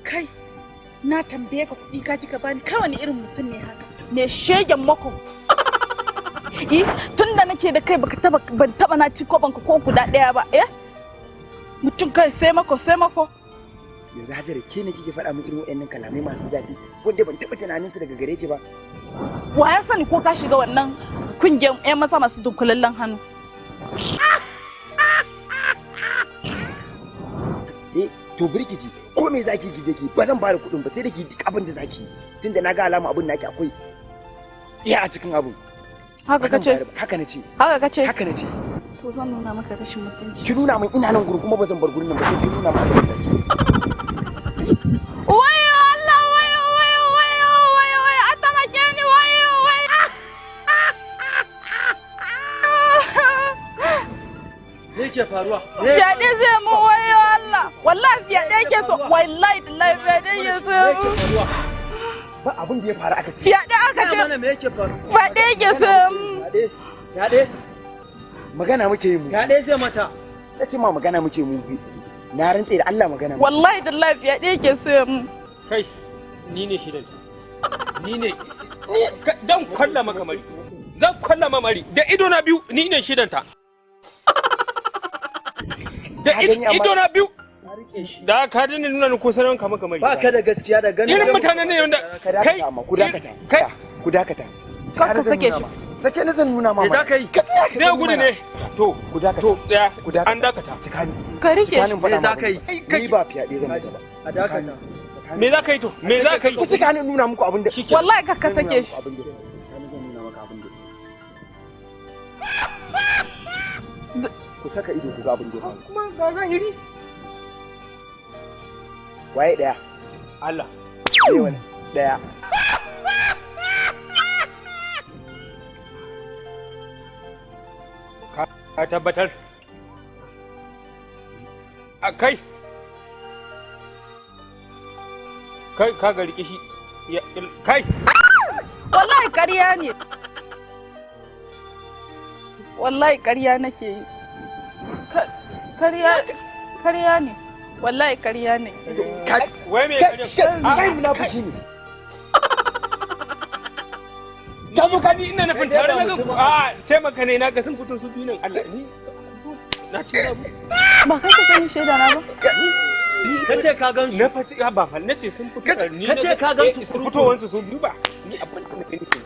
Kai, na tambaye ka kuɗi ka kika bani, kai wani irin mutum ne haka? Me shegen mako? Eh, tun da nake da kai baka taba ban taba na ci kobanka ko guda ɗaya ba, eh? Mutum kai sai mako sai mako. Yanzu Hajara, ke ne kike faɗa min irin waɗannan kalamai masu zafi wanda ban taɓa tunanin su daga gare ki ba? Wa ya sani ko ka shiga wannan kungiyar 'yan maza masu dunkulallen hannu? Eh, to birkici ko me zaki ki je ki, ba zan bada kuɗin ba sai da ki duk abin da zaki yi, tunda na ga alama abin naki akwai tsiya a cikin abin. Haka Ba zan kace? bayar ba. Haka nace. Haka kace? Haka nace. To zan nuna maka rashin mutunci. Ki nuna min, ina nan gurin kuma ba zan bar gurin nan ba sai ki nuna min abin da zaki. Wayo Allah, wayo wayo wayo wayo wayo, a taimake ni, wayo wayo. Me yake faruwa? Fyaɗe zai mu, wayo Allah. Wallahi fyaɗe yake so, wallahi tallahi fyaɗe yake so. Me yake faruwa? Ba abin da ya faru aka ce. Fyaɗe aka ce. Mana me yake faruwa? Fyaɗe yake so. Fyaɗe. Fyaɗe. Magana muke yi mu. Fyaɗe zai mata. Na ce ma magana muke mu biyu. Na rantse da Allah magana muke. Wallahi tallahi fyaɗe yake so mu. Kai, ni ne shirin. Ni ne. Dan kwalla maka mari. Zan kwalla ma mari. Da ido na biyu ni ne shidanta. Da Ka gani amma- ido na biyu. Da ka dina nuna ni ko sanan ka maka mari. Ba ka da gaskiya da ganin. Irin mutanen ne wanda Ka dakata amma, ku dakata. Kai. Ku dakata. Kar ka sake shi. Sake ni zan nuna ma. Me za ka yi? Ka tsaya ka Zai gani gudu mana. ne. To, Ku dakata. to, tsaya. Ku dakata. An dakata. Cika ni. Ka rike Cika shi. ni in faɗa Me za ma ka yi? abin da- Ni ba fyaɗe zan mata ba. A dakata. Me za ka yi to? Me za ka yi? Ku cika ni in nuna muku abin da. Shikenan. Wallahi kar ka Zan nuna sake shi. muku abin da. Cika ni zan nuna maka abin da. Ku saka ido ku ga abin da ya faru. Kuma ga zahiri. Waye ɗaya? Allah. Me wani? Ɗaya. Ka tabbatar. A kai. Kai ka ga rike shi. Kai. Wallahi ƙarya ne. Wallahi ƙarya nake yi. Ƙarya ƙarya ne. Wallahi ƙarya ne. Wai me Kai ƙarya? kai munafiki ne. Ka zo ka ni ina nufin tare na ga a ce maka ne na ga sun fito su biyu nan Allah ni na ce na Ba kai ka sani shaida na ba? Ka ce ka gan su. Na faci ba fa na ce sun fito ni Ka ce ka gan su su fitowansu su biyu ba ni abin da na gani kenan.